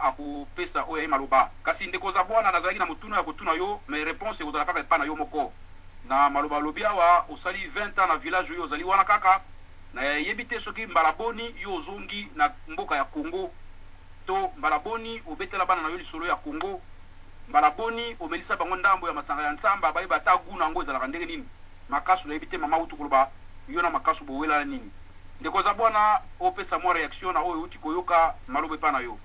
Akopesa oyo ya ye maloba. Kasi ndeko Zabwana, nazalaki na motuna ya kotuna yo, mais reponse ekozala kaka epa na yo moko. Na maloba olobi awa, osali 20 ans na village oyo ozali wana kaka, nayebi te soki mbala boni yo ozongi na mboka ya Congo, to mbala boni obetela bana na yo lisolo ya Congo, mbala boni omelisa bango ndambo ya masanga ya nsamba bayeba ata gout na yango ezalaka ndenge nini. Makasu nayebi te mama awuti koloba, yo na Makasu bowelana nini? Ndeko Zabwana, opesa mwa reaction na oyo owuti koyoka maloba epa na yo.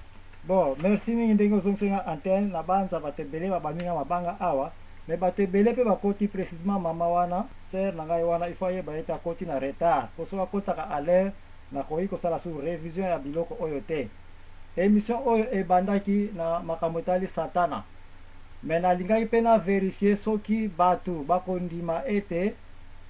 Bon, merci mingi ndenge ozongiseli nga antenne. Na banza bato ebele babambi nga mabanga awa, mais bato ebele mpe bakoti, precisement mama wana, sœur na ngai wana, il faut ayeba ete akoti na retard, mpo soki akotaka à l'heure, nakoki kosala su revision ya biloko oyo te. Emission oyo ebandaki na makambo etali Satana, mais nalingaki mpe na verifier soki bato bakondima ete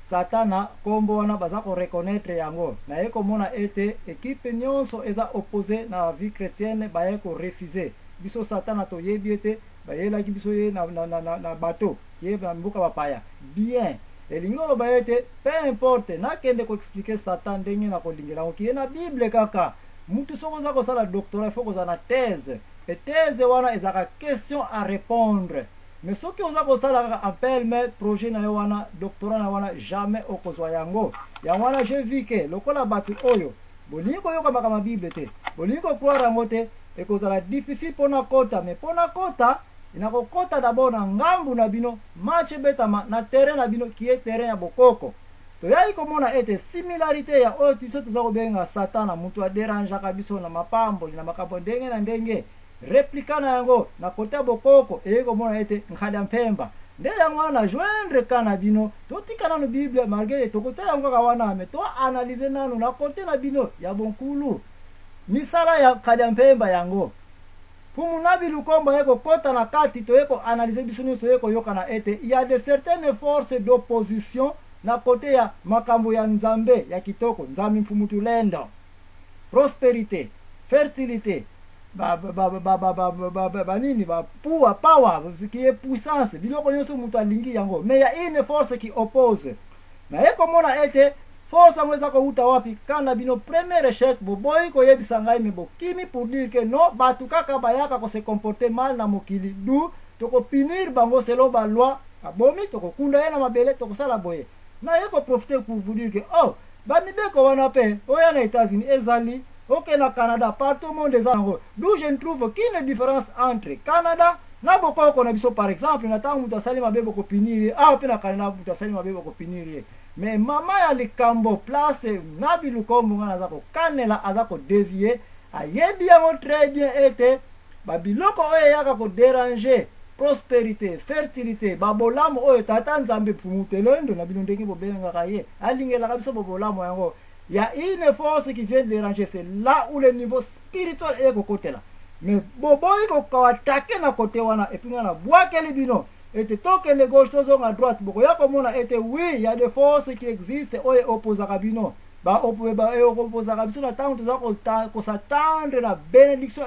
Satana kombo wana baza ko reconnaitre yango. Naye komona ete equipe nionso eza oppose na vie chretienne baye ko refuser. Biso Satana toyebi ye te, bayelaki biso ye na, na, na, na bateau ye na mboka bapaya. Bien, elingi koloba ete peu importe nakende ko expliquer Satan ndenge nakolingela yango kiye na Bible kaka. Mutu soki oza kosala doctorat il faut kozala na thèse. Et thèse wana ezalaka question à répondre. Mais soki oza kosala kaka appel mais projet na yo wana, doctorat na yo wana, jamais okozwa yango. Yango wana j'ai vu que lokola bato oyo bolingi koyoka makambo ya Bible te, bolingi ko croire yango te, ekozala difficile mpo nakota. Mais mpo nakota, nakokota d'abord na ngambu na bino, match ebetama na terrain na bino qui est terrain ya bokoko. Toyaki komona ete similarite ya oyo biso toza kobenga Satana, mutu a derangeaka biso na mapamboli na makambo ndenge na ndenge, Replica na yango na cote ya bokoko eye komona ete Nkhada Mpemba. Nde yango wana na joindre cas na bino. Totika nanu Bible malgre tokotia yango kaka wana mais to analyser nanu na cote na bino ya bonkulu. Misala ya Nkhada Mpemba yango. Mfumu Nabi Lukombo aye kokota na kati toye ko analyser biso nionso toye koyokana ete il ya de certaines forces d'opposition na cote ya makambo ya Nzambe ya kitoko Nzambi Mfumu Tulendo. Prosperite, fertilite, ba ba ba ba ba ba ba ba ba nini ba pouwa power qui est puissance, biloko nyonso moto alingi yango, mais ya une force qui oppose. Naye komona ete force yango eza kowuta wapi? Quand na bino premier échec boboyi koyebisa ngai, mais bokimi pour dire que non, bato kaka bayaka ko se comporter mal na mokili, d'où toko punir bango selon ba loi, abomi tokokunda ye na mabele, tokosala boye. Naye ko profiter pour vous dire que oh, ba mibeko wana pe oya na Etats-Unis ezali, oke na Canada, partout au monde eza yango, d'où je ne trouve qu'une différence entre Canada na bokoko na biso. Par exemple, na tango moto asali mabe boko punir ye, awa pe na Canada moto asali mabe boko punir ye. Mais mama ya likambo place Nabi Lukombo nga naza kokanela aza ko devier, ayebi yango très bien ete ba biloko oyo eyaka ko deranger prosperite, fertilite, ba bolamu oyo Tata Nzambe Mfumu Telendo na bino ndenge bobengaka ye alingelaka biso bobolamu yango, ya une force qui vient deranger, c'est là où le niveau spirituel eye kokotela. Mais boboyi ko attaquer na côté wana, et puis nga na bwakeli bino ete tokende gauche tozonga droite, bokoya komona ete oui, il y a des forces qui existent oyo opposaka bino, ba opposaka biso na ntango toza ko s'attendre na bénédiction.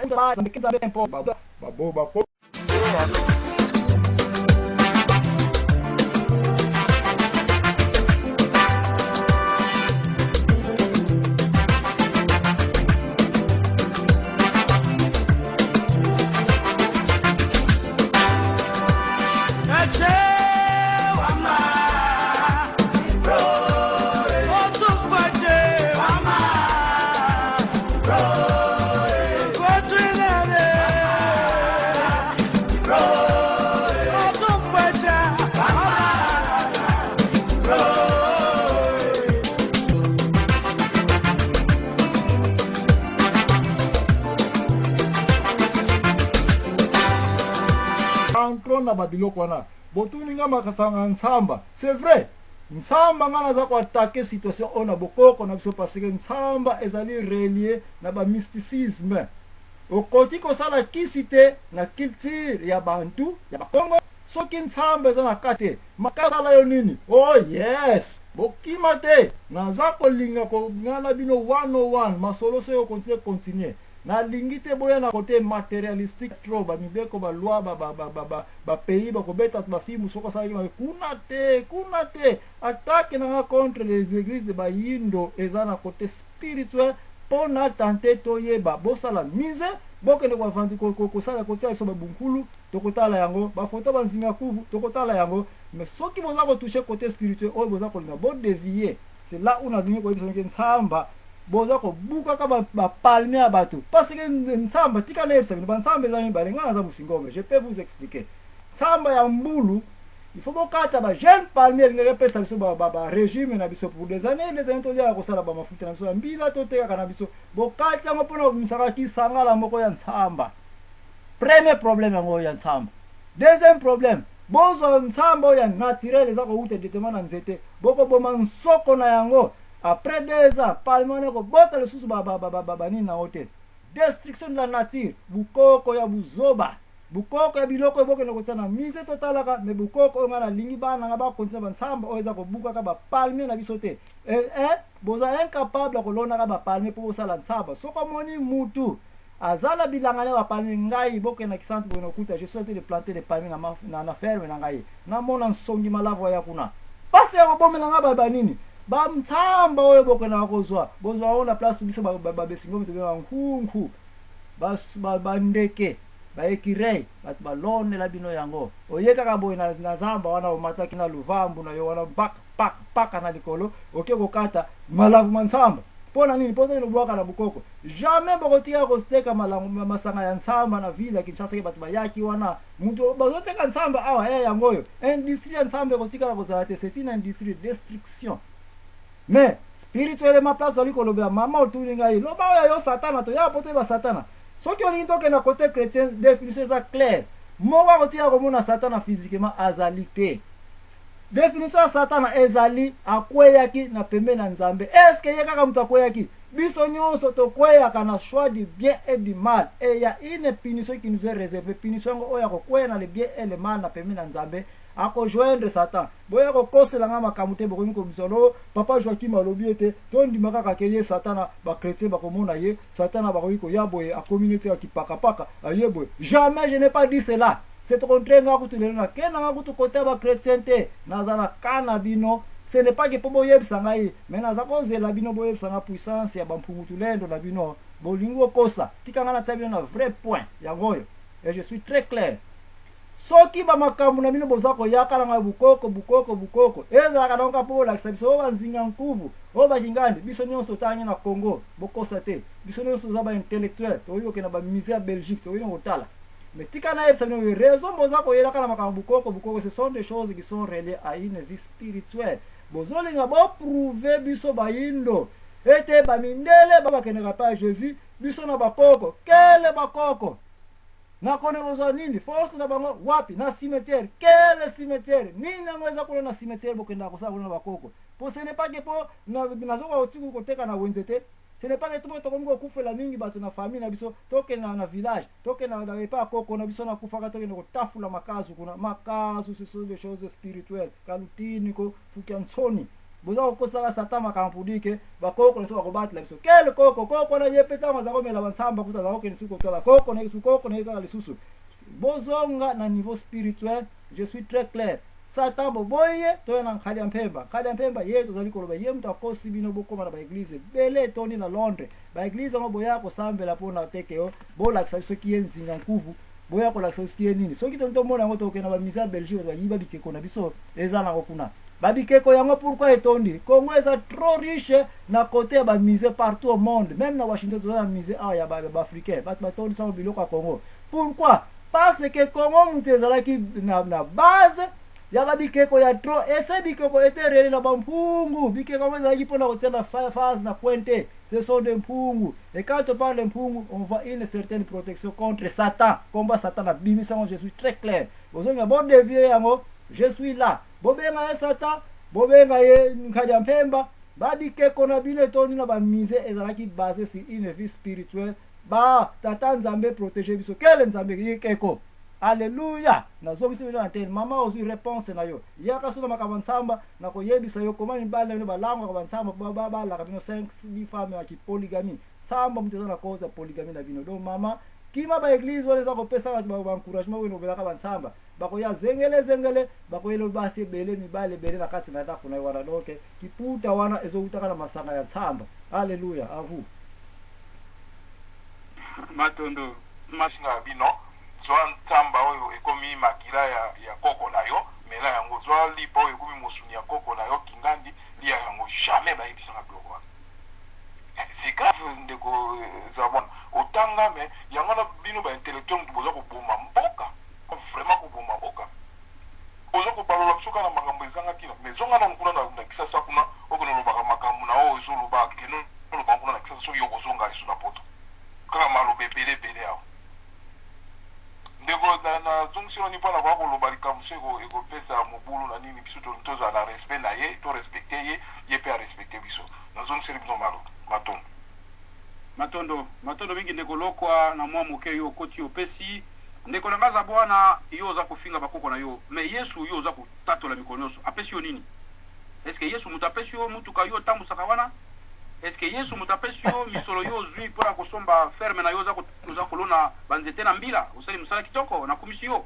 Entrons na babiloko wana botuni nga makasanga nsamba. C'est vrai, nsamba nga naza koatake situation oyo na bokoko na biso, parce que nsamba ezali relié na bamysticisme. Okoki kosala kisi te na culture ya bantu ya bakongo soki nsamba eza na kati te. Makasala yo nini? Oh yes, bokima te, naza kolinga konga na bino 101 masolo. Soki okontinue continue, nalingi te boya na côté matérialistique trop, bamibeko, baloi, bapays bakobeta bafimu soki asalaki mabe. Kuna te, kuna te. Attaque nanga contre les églises de bayindo eza na côté spirituel, mpo na tante toyeba bosala mise. Bokende koavanti kosala kotia biso babunkulu, tokotala yango, bafoto banzinga kuvu, tokotala yango. Mais soki boza kotouche côté spirituel oyo boza kolinga bodevie, c'est là où nalingi koyebisa soki nsamba boza kobukaka bapalme ya bato, parce que nsamba, tika nayebisa bino, bansamba eza mibale. Ngai naza mosingombe, je peux vous expliquer. Nsamba ya mbulu, il faut bokata bajeune palmier elingaki epesa biso barégime na biso pour des années, des années. Toliaka kosala bamafuta na biso ya mbila, totekaka na biso. Bokati yango mpona kobimisaka kisangala moko ya nsamba. Premier problème yango oyo ya nsamba. Deuxième problème, bozwa nsamba oyo ya naturel, eza kowuta directement na nzete, bokoboma nsoko na yango. Après 2 ans, palme wana ekobota lisusu banini nango te. Destruction de la nature, bukoko ya buzoba, bukoko ya biloko oyo bokende kotia na mise. Totalaka me bukoko oyo ngai nalingi bana nga bakontina bansamba oyo eza kobukaka bapalmier na biso te. Boza incapable ya kolonaka bapalmier mpo bosala nsamba. Soki omoni mutu aza na bilanga na bapalmier, ngai bokenda kisantu boye nokuta je suis en train de planter des palmiers na ferme na ngai. Namona nsongi malavu aya kuna, pasi ya kobomela nga banini bantsamba oyo bokendaka kozwa. Bozwa yango na place biso babesingomi tobengaka nkunku, bandeke, baécureuil, bato balonela bino yango. Oye kaka boye na zamba wana, omataki na luvambu na yo wana, mpaka paka paka na likolo, oke kokata malavu mansamba. Mpo na nini? Mpo tokende kobwaka na bukoko. Jamais bokotika koteka masanga ya nsamba na ville ya Kinshasa ke bato bayaki wana, mutu bazoteka nsamba awa. Yango oyo industrie ya nsamba ekotikala kozala te. C'est une industrie de destruction. Mais spirituellement, place ozali kolobela, mama otuni ngai, loba oyo yo satana, toyaka po toyeba satana. Soki olingi tokenda côté chrétien, définition eza claire. Moko akotika komona satana physiquement azali te. Définition ya satana ezali akweyaki na pembe na Nzambe. Est-ce ye kaka moto akweyaki? Biso nyonso tokweyaka na choix du bien et du mal, et ya une punition qui nous est réservée. Punition yango oyo akokweya na le bien et le mal na pembe na Nzambe, akojoindre Satan. Boya kokosela nga makambo te. Bokomi kobisa no papa Joakim alobi ete tondima kaka ke ye satana, bachrétien bakomona ye satana, bakoki koya boye, akomi neti ya kipakapaka, aye boye. Jamais je n'ai pas dit cela. C'est contraire. Nga kutu lelo nakenda nga kutu kote ya bachrétien te, naza na ka na bino. Ce n'est pas ke mpo boyebisa ngai, mais naza kozela bino boyebisa nga puissance ya bampungutulendo na bino. Bolingi kokosa, tika nga natia bino na vrai point yango oyo, et je suis très clair. Soki bamakambo na bino boza koyaka na ngai, bukoko, bukoko, bukoko ezalaka nango mpo bolakisa biso oyo banzinga nkuvu, oyo bakingandi. Biso nyonso totangi na Congo, bokosa te. Biso nyonso toza baintellectuel, tokoki kokende bamusée ya Belgique, tokoki na kotala. Mais tika nayebisa bino raison boza koyelaka na makambo bukoko, bukoko. Ce sont des choses qui sont reliées à une vie spirituelle. Bozolinga boprouve biso bayindo ete bamindele bakendeka pa ya Jésus, biso na bakoko. Kele bakoko nakone kozwa nini? Force na bango wapi? Na cimetière? Quel cimetière? Nini yango eza kuna na cimetière bokendaka kosala kuna na bakoko? Po ce n'est pas ke mpo nazoka kotiku koteka na wenze te. Ce n'est pas ke to tokomi kokufela mingi bato na famille na biso, tokenda na village, tokenda na epa ya koko na biso nakufaka, tokende kotafula makazu kuna. Makazu, ce sont des choses spirituelles. Kalutini kofukia nsoni, boza kokosaka satan makambo pour ke bakoko na biso bakobatela biso. Quel koko? Koko na ye mpe ntango aza komela bansamba kuta, aza kokende suki kotala koko na ye, koko na ye kaka lisusu. Bozonga na niveau spirituel, je suis très clair. Satan boboyi ye, toya na nkali ya mpemba. Nkali ya mpemba ye tozali koloba, ye moto akosi bino bokóma na baéglise ebele etondi na Londres. Baéglise yango boya kosambela mpona teke yo bolakisa biso soki ye nzinga nkuvu, boya kolakisa biso soki ye nini. Soki tomona yango, tokokende na bamusée ya Belgique, bayiba bikeko na biso, eza nango kuna babikeko yango. Pourquoi etondi? Congo eza trop riche na côté ya bamusée partout au monde. Même na Washington toza na musée awa ya baafricain, bato batondisango biloko ya Congo. Pourquoi? Parce que Congo moto ezalaki na base ya babikeko ya trop. Ese bikeko ete relié na bampungu. Bikeko yango ezalaki mpona kotia na phase na coin te. Ce sont des mpungu, et quand on parle de mpungu, on voit une certaine protection contre Satan. Komba Satan na bimisango, je suis très clair. Bozonga bodevie yango, je suis là. Bobenga ye Satan, bobenga ye nkadi ya mpemba, babikeko na bino etondi na bamusée ezalaki basé sur une vie spirituelle. Ba tata Nzambe protege biso. Kele Nzambe yikeko. Alleluya. Nazongisi bino na antenne. Mama, ozwi réponse na yo. Yaka so na makambo nsamba, nakoyebisa yo koma mibali na bino balangwaka bansamba, balaka bino 5 6 femme ya kipolygamie. Nsamba moto eza na cause ya polygamie na bino. Donc mama, kima baéglise wana eza kopesa bato baencouragement oyo nobelaka bansamba. Bakoya zengele zengele, bakoyela basi ebele, mibali ebele na kati na ndako na ye wana. Donc kiputa wana ezowutaka na masanga ya nsamba. Alleluya, à vous. Matondo. Singa ya bino, zwa nsamba oyo ekomi makila ya koko na yo, mela yango, zwa lipa oyo ekomi mosuni ya koko na yo kingandi, lia yango. Jamais bayebisanga biloko wana. C'est grave, ndeko Zabwana, otanga, mais yango wana bino baintellectuel moto boza koboma mboka, vraiment koboma mboka. Oza kobalola biso kaka na makambo ezanga ntina. Mais zonga nanu kuna na Kisasa kuna, okende olobaka makambo na oyo ezoloba, kende oloba kuna na Kisasa soki yo kozonga esu na Poto. Kaka maloba ebele ebele awa. Ndeko, nazongisi noni mpo na koya koloba likambo so ekopesa mobulu na nini. Biso tolingi tozala na respect na ye, to respecte ye, ye mpe arespecte biso. Nazongiseli bino maloba. Matondo. Matondo, matondo mingi ndeko Lokwa na mwa moke yo okoti opesi. Ndeko na nga Zabwana, yo oza kofinga bakoko na yo, mais Yesu yo oza kotatola mikolo nyonso, apesi yo nini? Est-ce que Yesu moto apesi yo mutuka yo otambusaka wana? Est-ce que Yesu moto apesi yo misolo yo ozwi mpo na kosomba ferme na yo oza kolona banzete na mbila, osali mosala kitoko, nakumisi yo?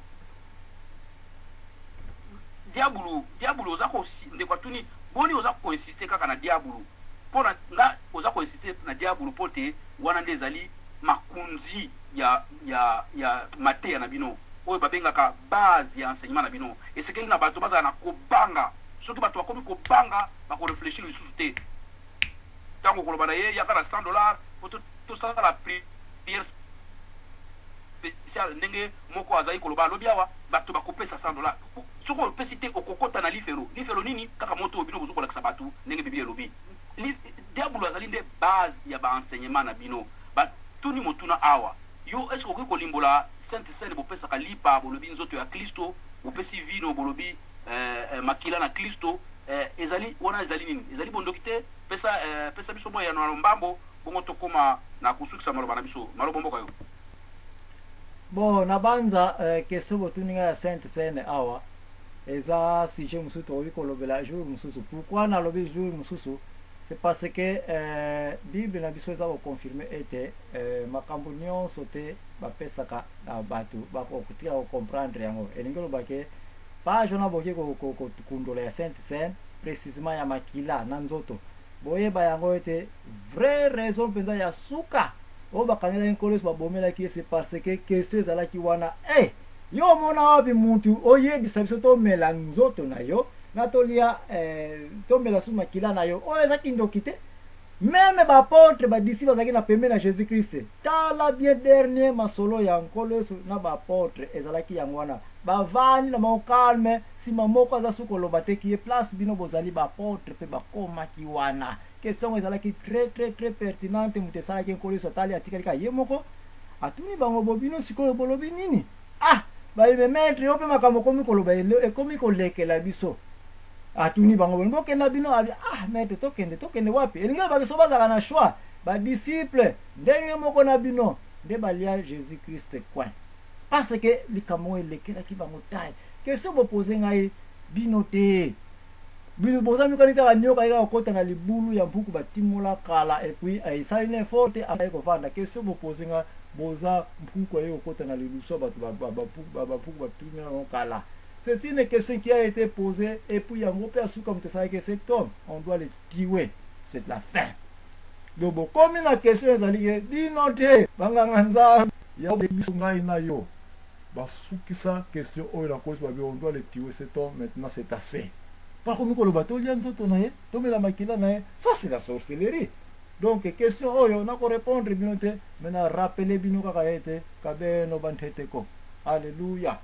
Diabulu, diabulu oza ko, ndeko atuni, boni oza koinsiste kaka na diabulu? Mpo na nga oza koinsiste na diabulu mpo te wana nde ezali makunzi ya mateya na bino oyo babengaka base ya enseignement na bino. Esekeli na bato bazala na kobanga. Soki bato bakomi kobanga, bakoreflechir lisusu te. Ntango koloba na ye yaka na 100 $ po tosala prière spéciale, ndenge moko azali koloba alobi awa, bato bakopesa 100 $. Soki opesi te, okokota na lifelo. Lifelo nini? Kaka moto oyo bino bozokolakisa bato ndenge Biblia elobi. Diabolo azali nde base ya baenseignement na bino. Batuni motuna awa: yo, est-ce okoki kolimbola Sainte Cène? Bopesaka lipa, bolobi nzoto ya Kristo, bopesi vino, bolobi makila na Kristo. Ezali wana ezali nini? Ezali bondoki te? Pesa biso mwa eyano na lombambo, bongo tokóma na kosukisa maloba na biso. Maloba mboka yo. Bon, na banza question botuni ngai ya Sainte Cène awa eza sujet mosusu tokoki kolobela jour mosusu. Pourquoi nalobi jour mosusu? C'est parce que Bible na biso eza koconfirme ete makambo nyonso te bapesaka na bato bakotika kocomprendre yango. Elingi oloba ke page wana bokoki kokundola ya Sainte Cène, précisement ya makila na nzoto, boyeba yango ete vraie raison mpenza ya suka oyo bakangelaki Nkolo Yesu, babomelaki ye, c'est parce que question ezalaki wana: hey, yo omona wapi mutu oyebisa biso tomela nzoto na yo na tolia tomela su makila na yo? Oyo eza kindoki te? Même baapôtre, badisciple bazalaki na pembeni na Jésus Christ. Tala bien dernier masolo ya Nkolo Yesu na baapôtre ezalaki yango wana. Bavandi na bango calme, nsima moko aza su koloba te kie place bino bozali baapôtre mpe bakomaki wana. Question yango ezalaki très très très pertinente. Moto esalaki Nkolo Yesu atali, atikali kaka ye moko, atuni bango: bo bino sikoyo bolobi nini? Ah, bayebe maître, yo mpe makambo okomi koloba ekomi kolekela biso. Atuni bango: bolingi bokenda bino? Abi: ah maître, tokende, tokende wapi? Elingi olobaki so bazalaka na choix, badisciple ndenge moko na bino nde balia Jésus Christ coin, parce que likambo oyo elekelaki bango taille. Question bopose ngai, bino te, bino boza mikani kaka nyoka ye kaka kokɔta na libulu ya mpuku batimola kala, et puis esali na effort te aye kovanda. Question bopose nga, boza mpuku aye kokɔta na lilusu ya bato bampuku batimola yango kala. C'est une question qui a été posée et puis yango mpe asuka moto esalaki cet homme, on doit le tuer, c'est la fin. Donc bokomi na question ezali ke bino te banganga Nzambe ya biso, ngai na yo, basukisa question oyo na kosi babi: on doit le tuer, cet homme, maintenant c'est assez. Bakomi koloba tolia nzoto na ye, tomela makila na ye, ça c'est la sorcellerie. Donc question oyo nakorépondre bino te, mais na rappeler bino kaka ete kabeno bantheteko. Alleluya.